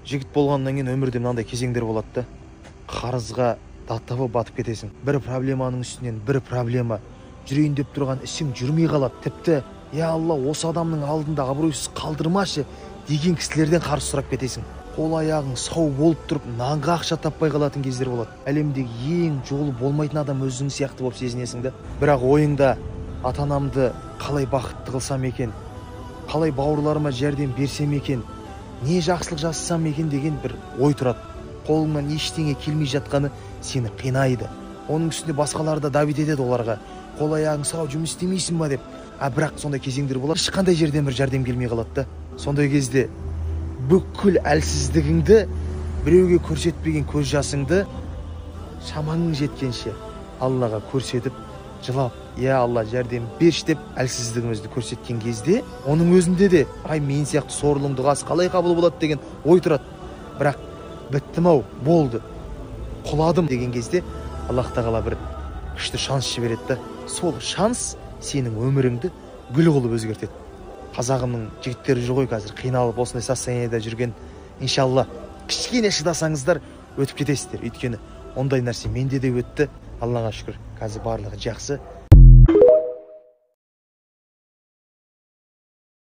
Жігіт болғаннан кейін өмірде мынандай кезеңдер болады да, қарызға даттап батып кетесің. Бір проблеманың үстінен бір проблема, жүрейін деп тұрған ісің жүрмей қалады. Тіпті, я Алла, осы адамның алдында абыройсыз қалдырмашы деген кісілерден қарыз сұрап кетесің. Қол аяғың сау болып тұрып, нанға ақша таппай қалатын кездер болады. Әлемдегі ең жолы болмайтын адам өзің сияқты болып сезінесің да. Бірақ ойыңда ата-анамды қалай бақытты қылсам екен, қалай бауырларыма жәрдем берсем екен, не жақсылық жасасам екен деген бір ой тұрады. Қолыңнан ештеңе келмей жатқаны сені қинайды. Оның үстіне басқалар да давить етеді оларға. Қол аяғың сау, жұмыс істемейсің ба деп. А бірақ сондай кезеңдер болады, ешқандай жерден бір жәрдем келмей қалады да. Сондай кезде бүкіл әлсіздігіңді, біреуге көрсетпеген көз жасыңды шамаңның жеткенше Аллаға көрсетіп, жылап, я Алла, жәрдем берші деп әлсіздігімізді көрсеткен кезде, оның өзінде де, ай, мен сияқты сорлының дұғасы қалай қабыл болады деген ой тұрады. Бірақ біттім ау, болды, құладым деген кезде Аллах тағала бір күшті шанс жібереді да. Сол шанс сенің өміріңді гүл қылып өзгертеді. Қазағымның жігіттері жүр ғой қазір қиналып осындай состояниеда жүрген. Иншалла, кішкене шыдасаңыздар өтіп кетесіздер. Өйткені ондай нәрсе менде де өтті. Аллаға шүкір, қазір барлығы жақсы.